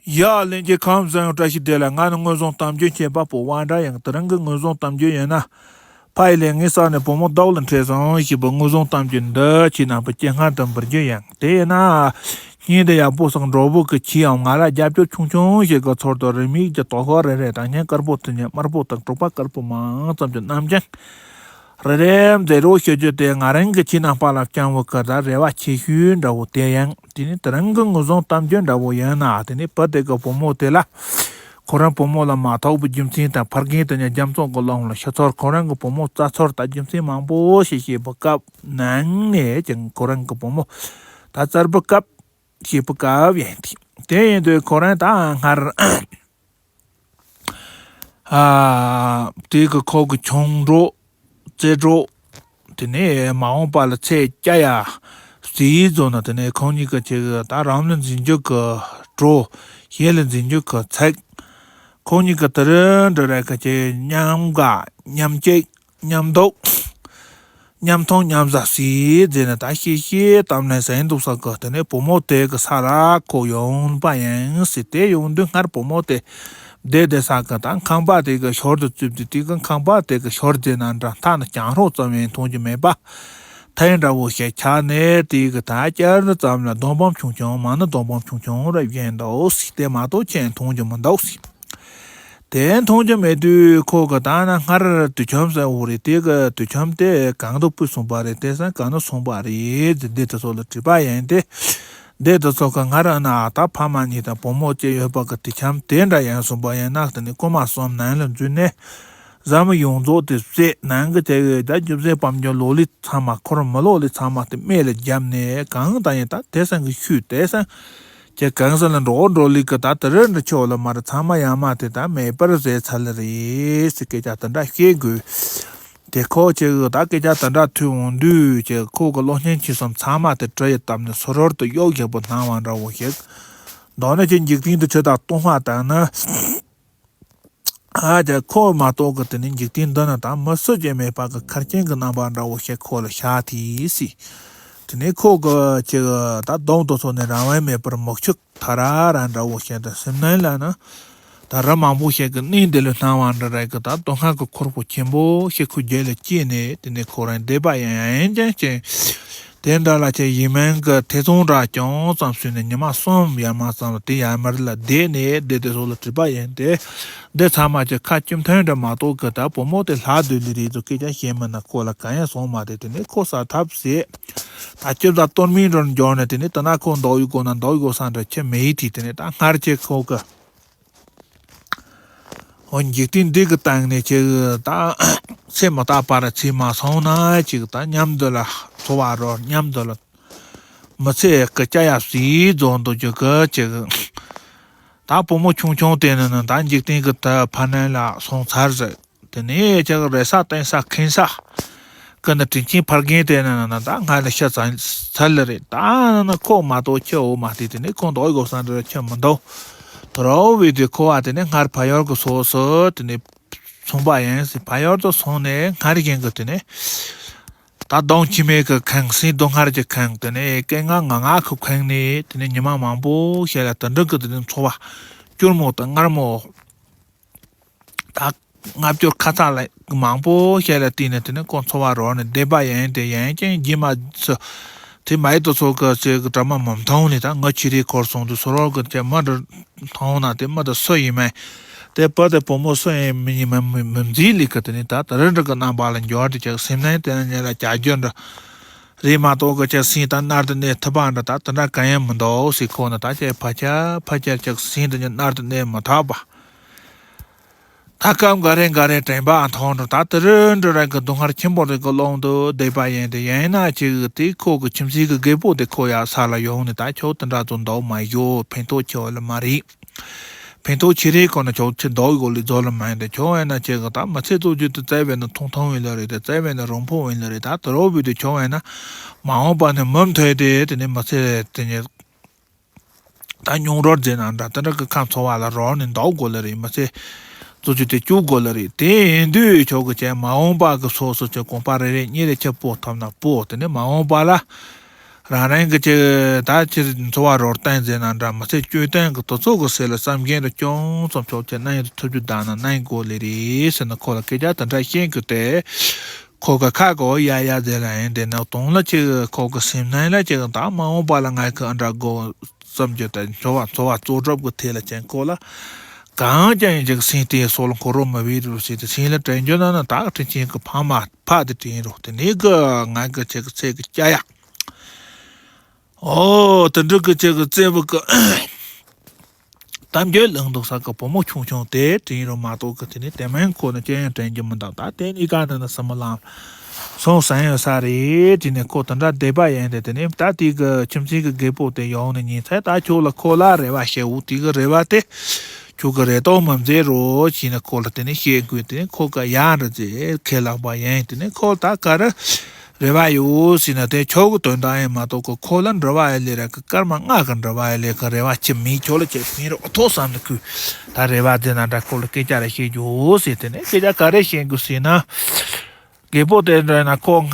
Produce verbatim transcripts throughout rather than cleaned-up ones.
ཡ་ལྷན་རྒྱས་ཁམས་བཟང་། བཀྲ་ཤིས་བདེ་ལེགས། ང་ནི་དངོས་བཟང་གཏམ་རྒྱུད་མཁྱེན་པ་པོ་དབང་གྲགས་ཡིན། དེ་རིང་གི་དངོས་བཟང་གཏམ་རྒྱུད་ཡིན་ན། ཕ་ཡུལ་ལས་ངའི་ས་ནས་བུ་མོ་ཟླ་བ་ལ་འཕྲད་སོང་ཞེས་པའི་དངོས་བཟང་གཏམ་རྒྱུད་འདི་ཁྱེད་རྣམ་པ་སྐྱེ་སྔ་དུ་འབུལ་རྒྱུ་ཡིན། དེ་ཡིན་ན། སྙིང་དུ་ཡག་པོ་སང་འགྲོ་བུ་གི་ཁྱི་ཡང་ང་ལ་རྒྱབ་སྐྱོར་ཆུང་ཆུང་ཞིག་གི་ཚོར་དུ་རི་མིག་གི་དོ་ཤོག་རེ་རེ་དང་སྙིང་དཀར་པོ་དུ་ཉལ་དམར་པོ་དང་དྲུག་པ་དཀར་པོ་མང་ཙམ་གྱི་རྣམ་ཅན། རེ་རེ་མཛད་རོགས་ཞུ་རྒྱུ་དེ་ང་རང་གི་ཁྱི་རྣམ་པ་ལ་བཅངས་བུ་གི་ད་རེ་བ་ཆེ་ཤོས་འདྲ་བོ་དེ་ཡང་། དེ་ནི་དེ་རིང་གི་དངོས་བཟང་གཏམ་རྒྱུད་འདྲ་བོ་ཡིན་ན། དེ་ནི་བུ་དེ་གི་བུ་མོ་དེ་ལ། ཁོ་རང་བུ་མོ་ལ་མ་ཐོགས་པའི་རྒྱུ་མཚན་དང་ཕ་རྒན་དེ་ཉིད་རྒྱ་མཚོ་གི་ཀློང་ལ་ཤི་ཚར། ཁོ་རང་གི་བུ་མོ་བཙལ་ཚར་ད་རྒྱུ་མཚན་མང་པོ་ཞིག་བཤད་པའི་སྐབས་ནང་ནས་ཀྱང་ཁོ་རང་གི་བུ་མོ་ད་བཙལ་བའི་སྐབས་བཤད་པའི་སྐབས་ཡིན་ཏེ། དེ་ཡིན་དུས་ཁོ་རང་ད་སྔར། ཨ། དེ་གི་ཁོ་གི་ཆུང་གྲོགས། རྩེ་གྲོགས། དེ་ནས་མ་འོངས་པ་ལ་ཚེ་སྐྱ་ཡ་ཟེར་བཟོ་ན། དེ་ནས་ཁོང་གཉིས་ཀྱི་ཆེད་ཀྱི་ད་རང་ལུས་འཛིན་རྒྱུ་གི་གྲོགས། གཞན་ལུས་འཛིན་རྒྱུ་གི་ཚིག། ཁོང་གཉིས་ཀྱི་དེ་རིང་འདྲ་རེ་ཁ་ཆེ་མཉམ་དགའ་མཉམ་སྐྱིད་མཉམ་འདུག་མཉམ་མཐོང་མཉམ་ཟ་ཟེར་ཟེར་ནས་ད་ཤེས་ཤེས་གཏམ་ལན་ཟེར་འདུག་ས་གི། དེ་ནས་བུ་མོ་དེ་གི་ས་ར་ཁོ་ཡོང་པ་ཡིན་ཟེར། དེ་ཡོང་དུས་སྔར་བུ་མོ་དེ་བསྡད་བསྡད་ས་གི་ད་ཁང་པ་དེ་གི་ཞོར་དུ་བཙུགས་ཏེ། དེ་གི་ཁང་པ་དེ་གི་ཞོར་དེ་ན་འདྲ་མཐའ་ན་གྱང་རོ་ཙམ་ཡང་མཐོང་རྒྱུ་མེད་པ། ཐལ་འདྲ་བོ་ཞིག་ཆགས་ནས། དེ་གི་ད་བསྐྱར་ཙམ་ལ་སྡོང་པོ་ཆུང་ཆུང་མ་ནི་སྡོང་པོ་ཆུང་ཆུང་ར་བཞིན་འདུག་ཟེར། དེ་མ་གཏོགས་ཁྱེད་མཐོང་རྒྱུ་མི་འདུག་ཟེར། དེ་མཐོང་རྒྱུ་མེད་དུས་ཁོ་གི་ད་ན་སྔར་དུད་ཁྱིམ་ཟེར་བོ་རེད། དེ་གི་དུད་ཁྱིམ་དེ་གང་དུ་བུད་སོང་པ་རེད། དེ་སང་གང་ན་སོང་པ་རེད་ཟེར། འདི་དེ་ཚོ་ལ་དྲིས་པ་ཡིན་ཏེ། འདི་དེ་ཚོ་གི་སྔར་ན་ད་ཕ་མ་གཉིས་དང་བུ་མོ་གཅིག་ཡོད་པ་གི་དུད་ཁྱིམ་དེ་འདྲ་ཡིན་སོང་པ་ཡིན་ན། དེ་ནི་རྐུན་མ་གསུམ་ནང་ལ་འཛུལ་ནས། བཟའ་མི་ཡོངས་རྫོགས་དེ་བསད། ནང་གི་དེ་གི་ད་རྒྱུ་མཚན་དཔལ་འབྱོར་ལོ་ལེགས་ཚང་མ། འཁོར་མི་ལོ་ལེགས་ཚང་མ་དེ་རྨས་ལ་བརྒྱབ་ནས། གང་ལྟར་ཡང་ད་དེ་སང་གི་ཤུལ་དེ་སང་ཁྱེད་གང་ཟག་ལ་འགྲོ་འགྲོ་ལི་གི་ད་དེ་རིང་འདྲ་ཆོག་ལ་མ་རེད། ཚང་མ་ཡང་མ་དེ་ད་མེད་པར་བཟོས་ཚར་ལེ་རེད་ཟེར་སྐད་ཆ་དེ་འདྲ་བཤད་དགོས། དེ་ཁོ་ཁྱེད་ཀྱི་ད་སྐད་ཆ་དེ་འདྲ་ཐོས་འོང་དུས། ཁྱེད་ཁོ་གི་བློ་སྙིང་ཆེ་གསུམ་ཚང་མ་དེ་གྲི་ཡིས་བཏབ་ནས་སོ་རོར་དུ་གཡོག་བཞག་པ་སྣང་བ་འདྲ་བོ་ཞིག། མདོར་ན་ཁྱེད་འཇིག་རྟེན་དུ་ཆུ་དང་སྟོང་བ་དང་ནི། ཨ་ཅག་ཁོ་མ་གཏོགས་ཀྱི་དེ་ནི་འཇིག་རྟེན་འདི་ན་ད་མི་སུ་ཅིག་མེད་པ་གི་ཁར་ཆེན་གྱི་རྣམ་པ་འདྲ་བོ་ཞིག་ཁོ་ལ་ཤར་ཐལ་ཟེར། དེ་ནས་ཁོ་གི་ཅིག་ད་གདོང་དུ་སོང་ནས་རང་དབང་མེད་པར་མིག་ཆུ་ཐ་ར་ར་འདྲ་བོ་ཞིག་དང་། སེམས་ནང་ལ་ནི་ད་རི་མང་པོ་ཞིག་གི་གནས་འདི་ལ་སྣང་བ་འདྲ་རེད་གི། ད་སྡུག་བསྔལ་གྱི་ཁུར་པོ་ཆེན་པོ་ཞིག་ཁོའི་རྒྱུད་ལ་སྐྱེས་ནས། དེ་ནས་ཁོ་རང་བདེ་པ་ཡང་ཡང་ཅན་ཅན། དེ་འདྲ་ལ་ཁྱེད་ཡིན་མིན་གྱི་ཐེ་ཚོམ་འདྲ་ཅུང་ཙམ་བཟོས་ནས་ཉི་མ་གསུམ་ཡར་མར་ཙམ་ལ་དེ་ཡར་མར་ལ་བསྡད་ནས། བསྡད་དེ་སོགས་ལ་དྲིས་པ་ཡིན་ཏེ། འདི་ཚང་མ་ཁྱེད་ཁ་བཅུམ་ཐོན་འདྲ་མ་གཏོགས་ཀྱི་ད་བུ་མོ་དེ་ལྷག་སྡོད་ལེ་རེད་ཚོ་སྐད་ཆ་བཤད་མིན་ན་ཁོ་ལ་གང་ཡང་གསུངས་མ་རེད། དེ་ནས་ཁོ་ས་ཐབས་ཟད་ད་ཅི་ཟ་གཏོར་མིན་འགྲོར་འབྱོར་ནས། དེ་ནས་ད་ན་ཁོ་འདུག་ཡོད་དགོས་ན་འདུག་ཡོད་དགོས་ས་འདྲ་ཁྱེད་མེད་དེ། དེ་ནས་ད་སྔར་ཁྱེད་ཁོ་གི། འོ་འཇིག་རྟེན་འདི་གི་སྟེང་ནས་ཅིག་ད་ཚེ་མི་རྟག་པར་ཚེ་མ་སོང་ན་ཅིག་ད་མཉམ་དུ་ལ་འཚོ་བ་རོལ། མཉམ་དུ་ལ་མི་ཚེ་གི་སྐྱ་ཡ་ཟིག་རྫོགས་འདུག་རྒྱུ་གི་ཅིག་ད་བུ་མོ་ཆུང་ཆུང་དེ་ནི་ནི་ད་འཇིག་རྟེན་གི་ད་ཕ་ནང་ལ་སོང་ཚར་ཟིག་དེ་ནས་ཅིག་རེ་ས་བརྟེན་ས་ཁེངས་ས། ཀི་ནི་དྲིན་ཆེན་ཕ་རྒན་དེ་ནི་ནི་ད་སྔ་ལ་ཤི་ཚར་ལེ་རེད། ད་ནི་ཁོ་མ་གཏོགས་ཁྱེད་འོ་མ་དེ་དེ་ནས་ཁོ་འདུག་ཡོད་དགོས་ས་འདྲ་ཁྱེད་མི་འདུག་དོ་རོ་བའི་དེ་ཁོ་བ་དེ་ནས་སྔར་ཕ་ཡུལ་གི་སོ་སོ་དེ་ནས་སོང་པ་ཡིན་ཟེར། ཕ་ཡུལ་དུ་སོང་ནས་སྔར་བཞིན་གི་དེ་ནས་ད་སྡུག་ཁྱིམ་མེད་གི་ཁེངས། སེམས་སྡུག་བསྔལ་གྱི་ཁེངས། དེ་ནས་སྐད་ངག་ངག་ངག་གི་ཁེངས་ནས། དེ་ནས་ཉི་མ་མང་པོ་ཞིག་ལ་དེ་འདྲ་གི་དེ་ནས་འཚོ་བ་སྐྱུར་མོ་དང་མངར་མོ། ད་ལྔ་བཅུ་ཁ་ཚ་ལ་མང་པོ་ཞིག་ལ་བརྟེན་ནས་དེ་ནས་ཁོ་འཚོ་བ་རོལ་ནས་བསྡད་པ་ཡིན་ཏེ། ཡང་ཅིན་རྗེས་མ་སུ་དེ་མ་ཡིག་ཏུ་སོགས་ཀྱི་ཚེ་གི་གྲ་མ་མི་མཐོང་ནས། ད་ངུ་ཆི་རེ་འཁོར་སོང་དུས་སོ་རོག་གི་ཅིག་མི་འདྲ་མཐོང་ན་དེ་མི་དེ་སུ་ཡིན་མིན། དེ་བུ་དེ་བུ་མོ་སུ་ཡིན་མིན་ཡིན་མིན་མི་མི་འཛིན་ལེ་གི། དེ་ནས་ད་དེ་རིང་འདྲ་གི་རྣམ་པ་ལ་འགྱུར་ཏེ་ཅིག་སེམས་ནང་དེ་ནས་ཉལ་ལ་བྱ་རྒྱུ་འདྲ་རེད་མ་གཏོགས་གི་ཅིག་སེམས་ད་མནར་ཏེ་གནས་ཐུབ་པ་འདྲ་ད་དེ་འདྲ་གང་ཡང་མི་འདུག་ཟེར། ཁོ་ནི་ད་ཅིག་ཕར་ཁྱེར་ཕར་ཁྱེར་ཅིག་སེམས་དེ་ཉིད་མནར་ཏེ་གནས་མི་ཐུབ་པ། ད་སྐབས་འགའ་རེ་འགའ་རེ་དྲན་པ་མཐོང་འགྲོ། ད་དེ་རིང་འདྲ་རང་གི་སྡུག་བསྔལ་ཆེན་པོ་རེ་གི་ཀློང་དུ་བསྡད་པ་ཡིན་ཏེ། ཡིན་ན་ཅིག་དེ་ཁོ་གི་ཁྱིམ་མཚེས་ཀྱི་རྒད་པོ་དེ་ཁོ་ཡར་ས་ལ་ཡོང་ནས། ད་ཁྱོད་དེ་འདྲ་ཚོ་འདུག་མ་ཡོད། ཕན་ཐོགས་ཆེ་བ་ལ་མ་རེད། ཕན་ཐོགས་ཆེ་རེད་ཁོ་ན་ཁྱོད་ཚེ་འདུག་ཡོད་ལེ་རྫོགས་ལ་མ་ཡིན་ཏེ། ཁྱོད་ཡིན་ན་ཅིག་ད་མི་ཚེ་གཙོ་རྒྱུ་དེ་བཙལ་བས་ན་ཐུང་ཐུང་བས་ལ་རེད། དེ་བཙལ་བས་ན་རིང་པོ་བས་ལ་རེད། ད་དེ་རོ་བས་དེ་ཁྱོད་ཡིན་ན་མ་འོངས་པ་ནས་མུ་མཐུད་དེ་དེ་ནས་མི་ཚེ་དེ་ནས། ད་སྙུང་རོལ་རྫས་ནང་འདྲ་དེ་འདྲ་གི་ཁ་འཚོ་བ་ལ་རོལ་ནས་འདུག་དགོས་ལེ་རེད། མི་ཚེ་གཙོ་རྒྱུ་དེ་བཅུག་དགོས་ལེ་རེད། དེ་ཡིན་དུས་ཁྱོད་ཀྱི་ཅིག་མ་འོངས་པ་གི་སོ་སོ་ཅིག་གོམ་པ་རེ་རེ་གཉིས་རེ་ཁྱེར་སྤོ་ཐུབ་ན་སྤོ། དེ་ནས་མ་འོངས་པ་ལ་ རང་རང་གི་ཅིག་ད་ཕྱིར་འཚོ་བ་རོལ་སྟངས་ཟེར་ན་འདྲ། མི་ཚེ་སྐྱོལ་སྟངས་ཀྱི་དུས་ཚོད་ཀྱི་ཟེར་ལ་བསམ་གཞན་དུ་ཅུང་ཙམ་ཆོག་ཅིག་གནང་ཡོད་དུ་ཐུབ་རྒྱུ་གདའ་ན་གནང་དགོས་ལེ་རེད་ཟེར་ན། ཁོ་ལ་སྐད་ཆ་དེ་འདྲ་བཤད་དགོས་ཏེ། ཁོ་གི་ཁ་གོ་ཡ་ཡ་ཟེར་ལ་ཡིན་དེ་ན་དོན་ལ་ཅིག་ཁོ་གི་སེམས་ནང་ལ་ཅིག་ད་མ་འོངས་པ་ལ་ང་གི་ཨ་འདྲ་དགོས་བསམ་རྒྱུ་དང་འཚོ་བ་འཚོ་བ་རྩོལ་སྒྲུབ་ཀྱི་ཐད་ལ་ཅན་ཁོ་ལ་གང་ཀྱང་ཡིན་ཅིག་སེམས་དེ་སོགས་ལ་འཁོར་རོ་མ་བའི་རུ་ཟེར་ཏེ། སེམས་ལ་དྲན་རྒྱུ་ན་ན་ད་དྲིན་ཆེན་གྱི་ཕ་མ་ཕ་དེ་དྲན་རོགས་དེ་ནས་གི་ང་གི་ཅིག་ཚེ་གི་སྐྱ་ཡ། ཨོ་དེ་འདྲ་གི་ཅིག་གི་བཙན་པོ་གི་གཏམ་རྒྱུད་ལངས་འདུག་ས་གི་བུ་མོ་ཆུང་ཆུང་དེ་དྲན་རོ་མ་གཏོགས་གི་དེ་ནས་དེ་མིན་ཁོ་ནི་ཅི་ཡང་དྲན་རྒྱུ་མི་འདུག་ད་དེ་གཉིས་ཀ་ནི་ནི་སྲིན་མོ་ལངས་སོང་ཟིན་ཡོད་ས་རེད། དེ་ནས་ཁོ་དེ་འདྲ་བསྡད་པ་ཡིན་ཏེ། དེ་ནས་ད་དེ་གི་ཁྱིམ་མཚེས་གི་རྒད་པོ་དེ་ཡོང་ནས་ཉིན་མཚན་ད་ཁྱོད་ལ་ཁོ་ལ་རེ་བ་བྱེད་འོ། དེ་གི་རེ་བ་དེ་ཁྱོད་གི་རེ་དོགས་མི་མཛད་རོགས་ཞེས་ནས་ཁོ་ལ་དེ་ནས་བཤད་དགོས། དེ་ནས་ཁོ་གི་ཡ་འདྲ་ཅེས་ཁས་བླངས་པ་ཡིན། དེ་ནས་ཁོ་ད་ག་རེ་རེ་བ་ཡོད་ཟེར་ན། དེ་ཁྱོད་ཀྱི་དོན་དག་ཡིན་མ་གཏོགས་ཀྱི་ཁོ་ལ་འབྲེལ་བ་ཡི་ལས་ར་གི་སྐར་མ་ལྔ་གི་འབྲེལ་བ་ཡི་ལས་གི་རེ་བ་ཅི་མིན། ཁྱོད་ལ་ཅི་ཕན་རོགས་ཐོག་བསམ་དུ་ཁུ་ད་རེ་བ་དེ་ན་འདྲ་ཁོ་ལ་སྐད་ཆ་རེ་བཤད་རྒྱུ་ཟེར། དེ་ནས་སྐད་ཆ་ག་རེ་བཤད་དགོས་ཟེར་ན། རྒད་པོ་དེ་འདྲ་ན་ཁོ་སྔ་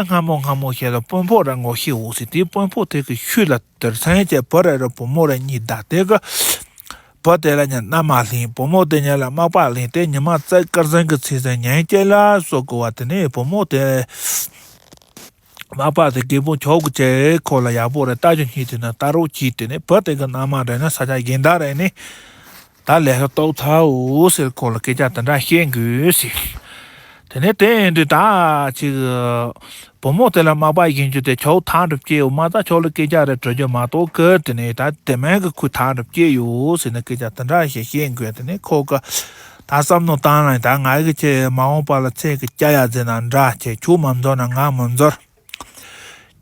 སྔ་མོ་སྔ་མོ་ཞིག་ལ་དཔོན་པོ་ར་ངོ་ཤེས་འོ་ཟེར། དེ་དཔོན་པོ་དེ་གི་ཤུལ་ལ་དེར་སེང་ཅེ་བུ་ར་ར་བུ་མོ་ར་གཉིས་བདག་དེ་གི་བུ་དེ་ལ་ཉ་མནའ་མ་ལེན། བུ་མོ་དེ་ཉ་ལ་མག་པ་ལེན་ཏེ། ཉི་མ་རྩེ་དཀར་ཟན་གི་ཚེས་ཟན་ཉན་སྐྱེ་ལ་སོགས་གོ་བ། དེ་ནས་བུ་མོ་དེ་མག་པ་དེ་རྒད་པོ་ཆོག་གི་ཅེ་ཁོ་ལ་ཡག་པོ་རེ་ལྟ་རྒྱུ་གཉིས་དེ་ན་ལྟ་རོགས་གྱིས། དེ་ནས་བུ་དེ་གི་མནའ་མ་རེ་ན་ས་ཆ་གཞན་དག་རེ་ནས་ད་ལས་ཀ་རྟོགས་ཚར་འོ་ཟེར་ཁོ་ལ་སྐད་ཆ་དེ་འདྲ་བཤད་དགོས་ཟེར། དེ་ནས་དེ་ཡིན་དུས་ད་ཅིག་བུ་མོ་དེ་ལ་མག་པ་ཡིན་རྒྱུ་དེ་ཆོག་ཐག་འགྲུབ་སྐྱེ་འོ་མ། ད་ཆོག་ལ་སྐད་ཆ་རེ་དྲི་རྒྱུ་མ་གཏོགས་གི་དེ་ནས་ད་དེ་མིན་གི་ཁུ་ཐག་འགྲུབ་སྐྱེ་ཡོད་ཟེར་ནས་སྐད་ཆ་དེ་འདྲ་ཞིག་བཤད་དགོས། དེ་ནས་ཁོ་གི་ད་བསམ་མནོ་བཏང་ན། ད་ང་གི་ཆེ་མ་འོངས་པ་ལ་ཚེ་གི་སྐྱ་ཡ་ཟེར་ན་འདྲ་ཆེ། ཁྱོད་མ་འཛོར་ན་ང་མ་འཛོར།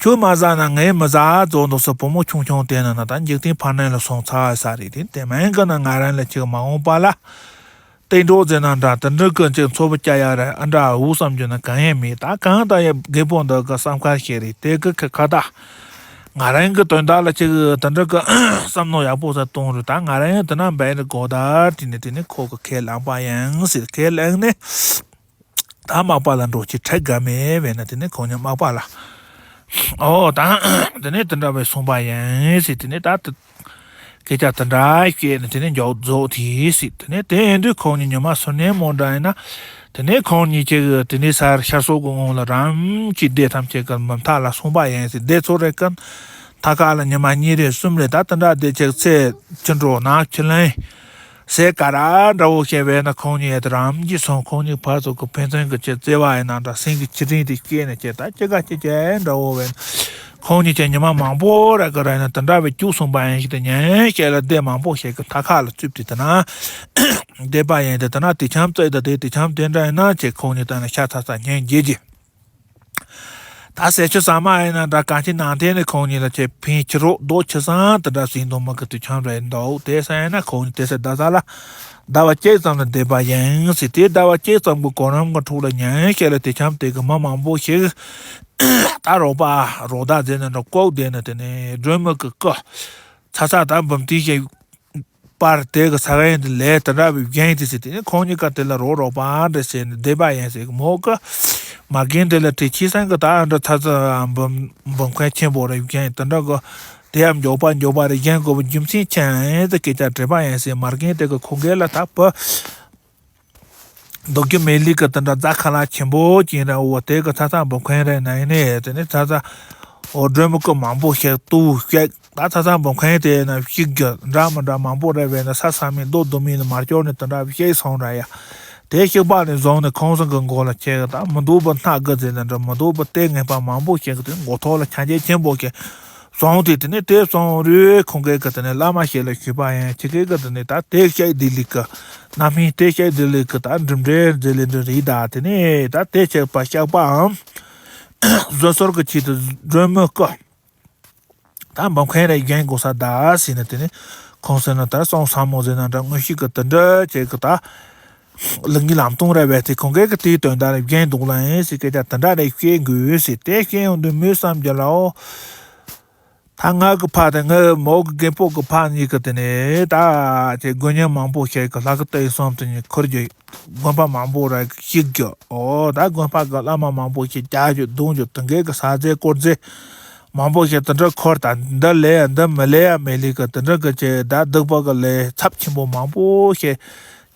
ཁྱོད་མ་ཟ་ན་ངས་མི་ཟ་ཙོགས་འདུག་ས། བུ་མོ་ཆུང་ཆུང་དེ་ན་ན་ད་འཇིག་རྟེན་ཕར་ནང་ལ་སོང་ཚར་ས་རེད། དེ་དེ་མིན་གི་ན་ང་རང་ལ་ཅིག་མ་འོངས་པ་ལ་གཏན་གྲོགས་ཟེར་ན་འདྲ། དེ་འདྲ་གི་ཅིག་འཚོ་བ་སྐྱ་ཡ་ར་ཨ་འདྲ་འུ་བསམ་རྒྱུ་ན་གང་ཡང་མེད། ད་གང་ལྟར་ཡ་རྒད་པོ་འདི་གི་བསམ་ཁ་ཤེས་རེད། དེ་གི་ཁ་ཁ་ད་ང་རང་གི་དོན་དག་ལ་ཅིག་དེ་འདྲ་གི་བསམ་མནོ་ཡག་པོ་ས་གཏོང་རེད། ད་ང་རང་དེ་ན་འབད་རེ་དགོས་ད་དྲིས་ནས། དེ་ནས་ཁོ་གི་ཁས་བླངས་པ་ཡིན་ཟེར། ཁས་བླངས་ནས། ད་མག་པ་ལ་འགྲོ་ཅི་ཁྲེལ་དགའ་མེད་བས་ན། དེ་ནས་ཁོང་ཉིད་མག་པ་ལ། ཨོ་ད་དེ་ནས་དེ་འདྲ་བའི་གསུངས་པ་ཡིན་ཟེར། དེ་ནས་ད་དེ་སྐད་ཆ་དེ་འདྲ་བཤད་ནས་དེ་ནས་མཇུག་རྫོགས་དེ་ཟེར། དེ་ནས་དེ་ཡིན་དུས་ཁོང་ཉིད་ཉི་མ་སུ་ནས་མོ་འདྲ་ཡིན་ན། དེ་ནས་ཁོང་ཉིད་ཀྱིས་དེ་ནས་སར་ཤར་སོག་གི་ངོ་ལ་རམ་གྱི་སྡེ་ཐམས་ཅད་ཀྱི་འབུམ་ཐག་ལ་སོང་པ་ཡིན་ཟེར། སྡེ་ཚོ་རེ་ཀན་ཐ་ཁ་ལ་ཉི་མ་གཉིས་རེ་གསུམ་རེ་ད་དེ་འདྲ་སྡེ་ཆེ་ཚེ་ཆུ་འགྲོ་ནག་ཆུ་ལེན། ཟས་ག་ར་འདྲ་བོ་བཤད་བས་ན་ཁོང་གཉིས་ཡ་དེ་རམ་གྱིས་སོང་། ཁོང་གཉིས་ཕར་ཚུར་གྱི་ཕན་ཚུན་གྱི་ཆེ་བརྩེ་བ་ཡིན་ན་འདྲ། སེམས་ཀྱི་ཆུ་རིན་དེ་སྐྱེས་ནས་ཆེ་ད་ཅི་ག་ཅི་བྱས་འདྲ་བོ་བས་ན། ཁོང་གཉིས་ཆེ་ཉི་མ་མང་པོ་ར་གི་ར་ཡིན་ན་དེ་འདྲ་བའི་སྐྱུག་སོང་པ་ཡིན་ཞིག་དེ་ཉན་བཤད་ལ་སྡེ་མང་པོ་ཞིག་གི་ཐ་ཁ་ལ་བཙུད་དེ་དེ་ན་བསྡད་པ་ཡིན་ཏེ། དེ་ན་དེ་འཆམ་བཙལ་ད་དེ་དེ་འཆམ་དེ་འདྲ་ཡིན་ན་ཆེ་ཁོང་གཉིས་དེ་ན་ཤ་ཚ་ཚ་ཉན་རྗེས་ཀྱི། ད་ཟས་ཆུ་ཟ་མ་ཡིན་ན་འདྲ། གང་ཅི་ནང་བསྟན་ནས་ཁོང་གཉིས་ལ་ཆེ་ཕན་ཆི་རོགས་རྡོ་ཆི་སང་དེ་འདྲ་ཟིན་དུ་མ་གི་དུས་ཆང་རེད་འདུག་དེ་སང་ཡིན་ན་ཁོང་གཉིས་དེ་སེ་ཟླ་ས་ལ་ཟླ་བ་གཅིག་ཙམ་ལ་བསྡད་པ་ཡིན་ཟེར། དེ་ཟླ་བ་གཅིག་ཙམ་གི་གོ་རིམ་གི་ཁྲོད་ལ་ཉན་བཤད་ལ་དེ་འཆམ་དེ་གི་མི་མང་པོ་ཞིག་ད་རོགས་པ་རོགས་ཟླ་ཟེར་ནས་འདྲ་ལྐོག་བསྡད་ན། དེ་ནས་སྒྲོལ་མ་གི་སྐུ་ཚ་ཚ་ད་འབུམ་ཏིག་ཞིག་པར་དེ་གི་ས་ག་ཡན་དེ་ལས་དེ་འདྲ་བའི་རྒྱན་དེ་ཟེར། དེ་ནས་ཁོང་གཉིས་ཀ་དེ་ལ་རོགས་རོགས་པ་འདྲ་བྱས་ནས་བསྡད་པ་ཡིན་ཟེར། མོ་གི་མ་རྒན་དེ་ལ་དེ་ཁྱི་སང་གི་ད་འདྲ་ཚ་ཚ་འབུམ་འབུམ་མཁན་ཆེན་པོ་རེ་རྒྱན་དེ་འདྲ་གི་དེ་ཡང་མགྱོགས་པ་མགྱོགས་པ་རེ་རྒྱན་དགོས་པ་རྒྱུ་མཚན་ཆེན་ཨེ་ཟེར་སྐད་ཆ་དྲིས་པ་ཡིན་ཟེར། མ་རྒན་དེ་གི་ཁོང་གི་ལ་ད་བུ་འདུག་རྒྱུ་མེད་ལི་གི་དེ་འདྲ་རྫ་ཁ་ལག་ཆེན་པོ་ཅིག་ར་འོ་དེ་གི་ཚ་ཚ་འབུམ་མཁན་རེ་ན་ཡིན་ནས་དེ་ནས་ཚ་ཚ་འོ་སྒྲོལ་མ་སྐུ་མང་པོ་ཞིག་ཏུ་བཤད། ད་ཚ་ཚ་འབུམ་མཁན་དེ་ན་གཤིས་རྒྱུད་འདྲ་མི་འདྲ་མང་པོ་རེ་བས་ན་ས་ས་མིན་རྡོ་རྡོ་མིན་ལ་མར་སྐྱོར་ནས་དེ་འདྲ་བཤད་སོང་ར་ཡ། དེ་གཤིས་པ་ནས་བཟུང་ནས་ཁོང་ཚང་གི་མགོ་ལ་ཆེ་གི་ད་མི་འདུག་པ་སྣ་དགུ་ཟེར་ན་འདྲ་མི་འདུག་པ་ལྟས་ངན་པ་མང་པོ་ཞིག་གི་དེ་མགོ་ཐོག་ལ་ཆ་འཇལ་ཆེན་པོ་ཞིག་བཟུང་སྟེ། དེ་ནས་དེ་བཟུང་རུས་ཁོང་གི་གི་དེ་ནས་བླ་མ་ཞིག་ལ་ཞུས་པ་ཡིན། ཁྱེད་ཀྱི་གི་དེ་ནས་ད་དེ་བཤད་བདེ་ལི་གི་རྣམ་སྨིན་དེ་བཤད་བདེ་ལི་གི་ད་འགྲིམ་འགྲུལ་མཛད་ལི་འདྲ་རེད། ད་དེ་ནས་ད་དེ་བྱས་པ་བཤགས་པའམ་བཟོད་གསོལ་གྱི་ཆེད་དུ་སྒྲོལ་མའི་སྐུ་ད་འབུམ་མཁན་རེ་རྒྱན་དགོས་ས་ད་ཟེར་ནས། དེ་ནས་ཁོང་ཟེར་ན་ད་སོང་ས་མོ་ཟེར་ན་འདྲ་དངོས་གཞི་གི་དེ་འདྲ་བྱས་གི་ད་ལུགས་གཉིས་ལམ་སྟོན་རེ་བས་ཏེ། ཁོང་གིས་གི་དེའི་དོན་དག་ལ་རྒྱན་འདུག་ལ་ཡིན་ཟེར་སྐད་ཆ་དེ་འདྲ་རེ་བཤད་དགོས་ཟེར། དེ་བཤད་ཡོང་དུས་མོས་བསམ་རྒྱུ་ལའོ། ད་ང་གི་ཕ་དང་ངའི་མོ་གི་རྒད་པོ་གི་ཕ་གཉིས་ཀྱི་དེ་ནས་ད་ཅེ་དགོན་གཉེར་མང་པོ་བྱས་ཀྱི་ལྷ་སྐུ་སྟེང་གསུམ་དེ་ཉིད་ཁུར་རྒྱུ། དགོན་པ་མང་པོ་ར་བཤིག་རྒྱུ། ཨོ་ད་དགོན་པ་གི་བླ་མ་མང་པོ་ཞིག་རྒྱག་རྒྱུ་རྡུང་རྒྱུ་དེ་འགའི་གི་ས་རྫས་དཀོར་རྫས་ མང་པོ་ཞིག་དེ་འདྲ་འཁོར་དང་འདི་ལས་ཡ་འདི་མི་ལས་ཡ་མེད་ལས་ཀི་དེ་འདྲ་གི་ཅིག་ད་སྡིག་པ་གི་ལས་ཚབས་ཆེན་པོ་མང་པོ་ཞིག་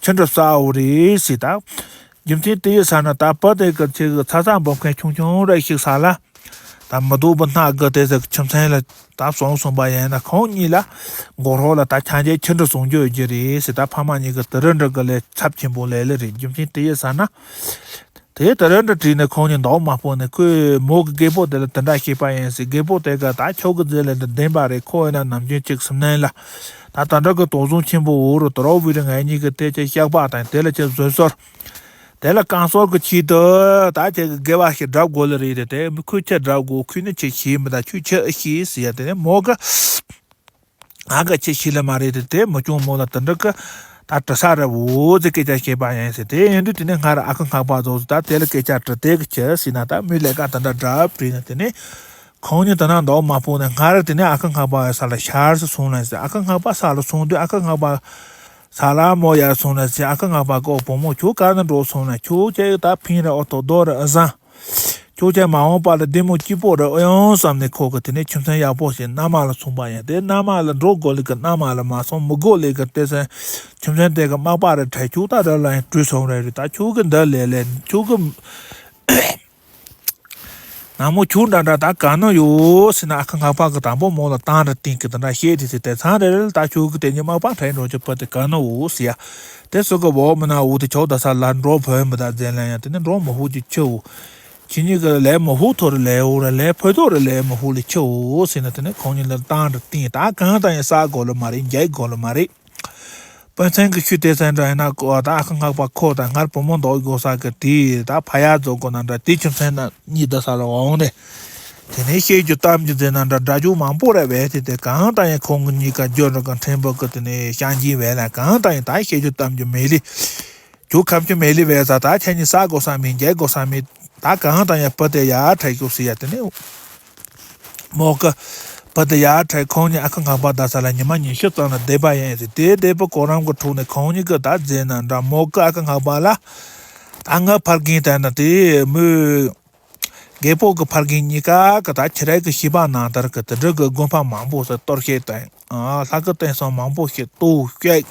ཆི་འདྲ་བསགས་འོ་རེད་ཟེར་ད། རྒྱུ་མཚན་དེ་ཡི་ས་ན་ད་བུ་དེ་གི་ཅིག་གི་ཚ་ཚ་འབབ་མཁན་ཆུང་ཆུང་རེ་ཞིག་ས་ལ། ད་མི་སྡུག་པོ་སྣ་དགུ་དེ་ཟེར་ཁྱིམ་མཚེས་ལ་ད་སོང་སོང་པ་ཡིན་ན་ཁོང་གཉིས་ལ་མགོ་རོགས་ལ་ད་ཆང་རྒྱལ་ཆི་འདྲ་བཟུང་རྒྱུ་ཡོད་རྒྱུ་རེད་ཟེར། ད་ཕ་མ་གཉིས་ཀྱི་དེ་རིང་འདྲ་གི་ལས་ཚབས་ཆེན་པོ་ལས་ལས་རེད། རྒྱུ་མཚན་དེ་ཡི་ས་ན། དེ་དེ་རིང་འདྲ་བྲིས་ནས་ཁོང་གཉིས་མདོག་མ་སྤུངས་ནས་ཁོས་མོ་གི་རྒད་པོ་དེ་ལ་དེ་འདྲ་བཤད་པ་ཡིན་ཟེར། རྒད་པོ་དེ་ག་ད་ཁྱོད་ཀྱི་རྫས་ལས་འདི་བདེན་པ་རེད། ཁོ་ཡིན་ན་ནམ་རྒྱུན་ཅིག་སུམ་སྣེ་ལ་ད་ད་འདྲ་གི་དོགས་ཟོན་ཆེན་པོ་འུ་རུ་དོ་རོགས་བུ་རི་ངའི་གཉིས་ཀྱི་དེ་ཅིག་བཤགས་པ་དང་དེ་ལ་ཅིག་བཟོད་གསོལ། དེ་ལ་བསྐང་གསོ་གི་ཆེད་དུ་ད་ཁྱེད་ཀྱི་དགེ་བ་ཞིག་སྒྲུབ་དགོས་ལེ་རེད་དེ། དེ་མི་ཁོས་ཁྱེད་སྒྲུབ་དགོས། ཁོས་ནི་ཁྱེད་ཤེས་མི་ད་ཁྱོད་ཁྱེད་ཨེ་ཤེས་ཟེར་ཡ། དེ་ནས་མོ་གི་ང་གི་ཁྱེད་ཤེས་ལེ་མ་རེད་དེ། དེ་མི་ཆུང་མོ་ལ་དེ་འདྲ་གི་ད་དྲི་ས་རེད་འོ་ཟེར་སྐད་ཆ་བཤད་པ་ཡིན་ཟེར། དེ་ཡིན་དུས་དེ་ནས་སྔར་ཨ་ཁུ་སྔགས་པ་ཚོ་ད་དེ་ལ་སྐད་ཆ་དྲི་དེ་གི་ཁྱེད་ཟེར་ན་ད་མོས་ལས་ཀ་དེ་འདྲ་འདྲ་བྲིས་ན་དེ་ནས། ཁོང་གཉིས་དེ་ན་མདོག་མ་སྤུངས་ནས་སྔར་དེ་ནས་ཨ་ཁུ་སྔགས་པ་ཡི་ས་ལ་ཤར་སོང་ལ་ཟེར། ཨ་ཁུ་སྔགས་པ་ས་ལ་སོང་དུས་ཨ་ཁུ་སྔགས་པ་ས་ལ་མོ་ཡར་སོང་ལ་ཟེར། ཨ་ཁུ་སྔགས་པ་ཀོ་བུ་མོ་ཁྱོད་ག་ན་འགྲོ་སོང་ན། ཁྱོད་ཀྱིས་ད་ཕིང་ར་ཨོ་ཐོ་རྡོ་ར་ཨ་བཟང་། ཁྱོད་ཀྱིས་མ་འོངས་པ་ལ་བདེ་མོ་སྐྱིད་པོ་ར་ཨོ་ཡོང་བསམ་ནས་ཁོ་གི་དེ་ནས་ཁྱིམ་མཚེས་ཡག་པོ་ཞིག་མནའ་མ་ལ་སོང་པ་ཡིན། དེ་མནའ་མ་ལ་འགྲོ་དགོས་ལེ་གི་མནའ་མ་ལ་མ་སོང་། མི་དགོས་ལེ་གི་དེ་སེ་ཁྱིམ་མཚེས་དེ་གི་མག་པ་ར་ཁྲལ་ཁྱོད་ད་ར་ལ་ཡང་བྲོས་སོང་རེད་རེད། ད་ཁྱོད་གི་འདི་ལས་ལས་ཁྱོད་གི་ནག་མོ་ཁྱོད་འདྲ་འདྲ་ད་ག་ན་ཡོད་ཟེར་ན། ཨ་ཁུ་སྔགས་པ་གི་དང་པོ་མོ་ལ་བཏང་ར་བཏིང་གི་དེ་འདྲ་བཤད་དེ་ཟེར། དེ་ཚང་རེ་རེ་ལ་ད་ཁྱོད་གི་དེ་ཉིད་མག་པ་ཁྲལ་འགྲོ་རྒྱུ་བུ་དེ་ག་ན་འོ་ཟེར་ཡ། དེ་སུ་གི་བོ་མི་ན་འོ་དེ་ཁྱོད་ད་ས་ལ་འགྲོ་བོད་མི་ད་ཟེར་ལ་ཡ། དེ་ནི་འགྲོ་མི་ཧུ་གི་ཆི་འོ། ཁྱེད་གཉིས་གི་ལས་མི་ཧུ་ཐོ་རེ་ལས་འོ་ར་ལས་ཕོ་ཐོ་རེ་ལས་མི་ཧུ་ལེ་ཆི་འོ་ཟེར་ན། དེ་ནི་ཁོང་གཉིས་ལ་བཏང་ར་བཏིང་ད་གང་ད་ཡ་ས་གོ་ལ་མ་རེད། འཇལ་གོ་ལ་མ་རེད། དཔེ་མཚོན་གྱི་ཆུ་དེ་ཚན་འདྲ་ཡིན་ན་ཀོ་ད་ཨ་ཁུ་སྔགས་པ་ཁོ་དང་སྔར་བུ་མོ་མདོག་དགོས་ས་གི་དེ་ད་ཕ་ཡ་རྫོགས་གོ་ན་འདྲ་དེ་ཁྱིམ་མཚེས་ན་གཉིས་ད་ས་ལ་འོང་ནས། དེ་ནས་བཤད་རྒྱུ་གཏམ་རྒྱུ་མཛད་ན་འདྲ་འདྲ་རྒྱུ་མང་པོ་རེ་བས་དེ། དེ་གང་ལྟར་ཡང་ཁོང་གི་གཉིས་ཀ་རྒྱུ་འགྲོ་གི་ཕྲན་བུ་གི་དེ་ནས་བཤང་གྱིན་བས་ལ་གང་ལྟར་ཡང་ད་བཤད་རྒྱུ་གཏམ་རྒྱུ་མེད་ལེ། རྒྱུ་ཁམས་ཆུ་མེད་ལེ་བས་ས་ད་ཁྱེད་གཉིས་ས་དགོས་ས་མེད། འཇལ་དགོས་ས་མེད། ད་གང་ལྟར་ཡང་བུ་དེ་ཡར་ཁྲིད་རྒྱུ་ཟེར་ཡ། དེ་ནས། མོ་གི་བུ་དེ་ཡར་ཁྲིད་ཁོང་གཉིས་ཨ་ཁུ་སྔགས་པ་ད་ས་ལ་ཉི་མ་ཉི་ཤུ་ཙམ་ལ་བསྡད་པ་ཡིན་ཟེར། དེ་བསྡད་པ་གོ་རམ་གི་ཐོག་ནས་ཁོང་གཉིས་ཀྱི་ད་རྫས་ན་འདྲ་མོ་གི་ཨ་ཁུ་སྔགས་པ་ལ། ད་ང་ཕར་རྒན་དེ་ན་དེ་མོས་རྒད་པོ་གི་ཕར་རྒན་གཉིས་ཀ་གི་ད་ཁྱེད་རང་གི་ཤེས་པ་ནང་ལྟར་གི་དེ་འདྲ་གི་དགོན་པ་མང་པོ་ཟེར་གཏོར་བཤིག་དང་ལྷ་སྐུ་རྟེན་སོགས་མང་པོ་ཞིག་གཏོར་བཤིག་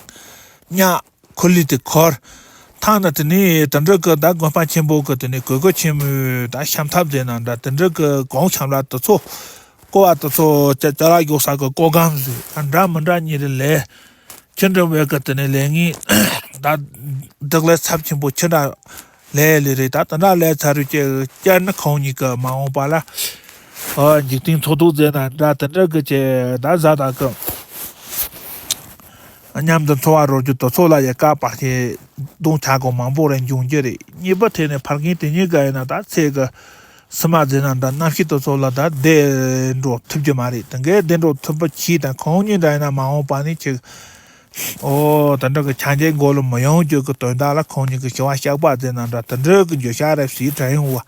ཉག་ཁོ་ལི་དེ་འཁོར། ཐང་ན་དེ་ནས་དེ་འདྲ་གི་ད་དགོན་པ་ཆེན་པོ་གི་དེ་ནས་གོས་གོས་ཆེན་མོའི་ད་ཤམ་ཐབས་ཟེར་ན་འདྲ། དེ་འདྲ་གི་གོང་ཤམ་ལ་དེ་ཚོ་ཀོ་བ་དེ་ཚོ་ཅ་ཅ་ལག་གཡོག་ས་གི་ཀོ་སྒམ་ཟེར་ད་འདྲ་མི་འདྲ་གཉིས་རེ་ལས། ཁྱི་འདྲ་བའི་གི་དེ་ནས་ལས་ངན་ད་བདག་ལས་ཚབས་ཆེན་པོ་ཁྱི་འདྲ་ལས་ལས་རེད། ད་དེ་འདྲ་ལས་ཚར་རུ་ཅེ་བསྐྱར་ན་ཁོང་གཉིས་ཀྱི་མ་འོངས་པ་ལ་ཨ་འཇིག་རྟེན་འཚོ་སྡུག་ཟེར་ན་འདྲ་དེ་འདྲ་གི་ཅེ་ད་བཟའ་ད་གི་མཉམ་དུ་འཚོ་བ་རོལ་རྒྱུ་དེ་ཚོ་ལ་ཡ་བཀག་པ་དེ་གདོང་ཆ་གོ་མང་པོ་རེ་འབྱུང་རྒྱུ་རེད། གཉིས་པ་དེ་ནས་ཕར་རྒན་དེ་གཉིས་ཀ་ཡིན་ན་ད་ཚེ་གི་སི་མ་ཟེར་ན་འདྲ་རྣམ་ཤེས་དེ་ཚོ་ལ་ད་བདེ་འགྲོ་ཐུབ་རྒྱུ་མ་རེད། དེ་འགའི་བདེ་འགྲོ་ཐུབ་པ་གྱིས་དང་ཁོང་གཉིས་འདྲ་ཡིན་ན་མ་འོངས་པ་ནས་ཅིག་ཨོ་དེ་འདྲ་གི་ཆ་འཇལ་མགོ་ལ་མི་ཡོང་རྒྱུ་གི་དོན་དག་ལ་ཁོང་གཉིས་ཀྱི་ཞི་བ་བཤགས་པ་ཟེར་ན་འདྲ་དེ་འདྲ་གི་འགྱོད་བཤགས་རེ་ཞིག་དྲན་ཡོང་བ།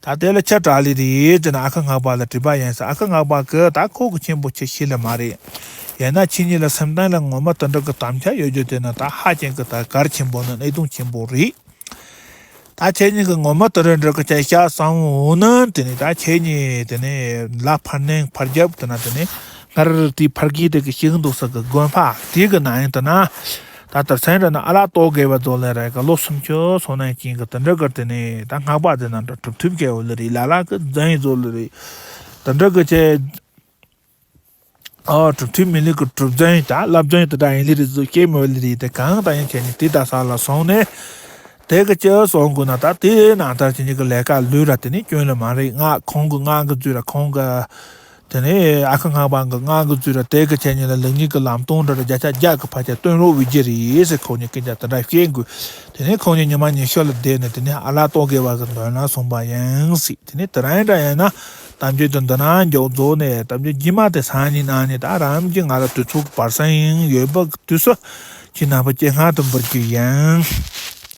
ད་དེ་ལ་ཆ་དྲག་ལེ་རེད་ཟེར་ན་ཨ་ཁུ་སྔགས་པ་ལ་དྲིས་པ་ཡིན་ཟེར། ཨ་ཁུ་སྔགས་པ་གིས་ད་ཁོ་གི་ཆེན་པོ་ཆེ་ཤེས་ལེ་མ་རེད། ཡིན་ན་ཁྱེད་གཉིས་ལ་སེམས་གཏིང་ལ་ངོ་མ་དེ་འདྲ་གི་དམ་བཅའ་ཡོད་རྒྱུ་དེ་ནི་ད་ཧ་ཅང་གི་ད་གལ་ཆེན་པོ་ནི་གནད་དོན་ཆེན་པོ་རེད། ད་ཁྱེད་གཉིས་ཀྱི་ངོ་མ་དེ་རིང་འདྲ་གི་ཆ་བཞག་བསམ་འོང་ན་དེ་ནི་ད་ཁྱེད་གཉིས་དེ་ནི་ལ་ཕར་ནང་ཕར་རྒྱབ་དེ་ན་དེ་ནི་སྔར་དེའི་ཕར་གི་དེ་གི་ཞིག་འདུག་ས་གི་དགོན་པ་དེ་གི་ནང་ཡིན་དེ་ན། ད་ལྟར་སེང་ར་ན་ཨ་ལགས་རྟོག་གེ་བ་ཚོ་ལས་རེ་ག་ལོ་སུམ་ཅུ་སོང་ན་ཅིང་གི་དེ་འདྲ་གི་དེ་ནི་ད་སྔགས་པ་དེ་ན་འདྲ་གྲུབ་ཐུབ་གེ་བ་ལ་རེད། ལ་ལ་གི་རྫུན་བཟོ་ལ་རེད། དེ་འདྲ་གི་ཆེ། ཨ་གྲུབ་ཐུབ་མི་ལི་གི་གྲུབ་རྫུན་ད་ལབ་རྫུན་དེ་འདྲ་ཡིན་ལི་རེད་ཟོ་སྐྱེ་མོ་ལི་རེད། དེ་གང་ད་ཡང་ཁྱེད་ནི་དེ་ད་ས་ལ་སོང་ནས་དེ་གི་ཅི་སོང་དགོས་ན་ད་དེ་ནང་ལྟར་ཁྱེད་གཉིས་གི་ལས་ཀ་ལུས་ར་དེ་ནི་སྐྱོན་ལ་མ་རེད། ང་ཁོང་གི་ང་གི་རྫུན་ར་ཁོང་གི་དེ་ནས་ཨ་ཁུ་སྔགས་པ་གི་ང་གི་རྫུན་ར་དེ་གི་ཁྱེད་གཉིས་ལ་ལེགས་ཉེས་ཀྱི་ལམ་སྟོན་འདྲ་ར་བརྒྱ་ཆ་བརྒྱ་གི་ཕལ་ཆེར་སྟོན་རོགས་བི་རྒྱུ་རེད་ཟེར། ཁོང་གཉིས་སྐད་ཆ་དེ་འདྲ་བཤད་དགོས། དེ་ནས་ཁོང་གཉིས་ཉི་མ་ཉི་ཤུ་ལ་བསྡད་ནས་དེ་ནས་ཨ་ལགས་རྟོག་གེ་བ་གི་མདུན་ལ་སོང་པ་ཡིན་སྲིད། དེ་ནས་དེ་རིང་འདྲ་ཡིན་ན་གཏམ་རྒྱུད་དེ་འདི་ན་མཇུག་རྫོགས་ནས་གཏམ་རྒྱུད་རྗེས་མ་དེ་སང་ཉིན་གནངས་ཉིན་ད་རང་གི་ང་ལ་དུས་ཚོད་བར་སེང་ཡོད་པ་དུས་སུ་ཁྱེད་རྣམ་པ་སྐྱེ་སྔ་དུ་འབུལ་རྒྱུ་ཡིན།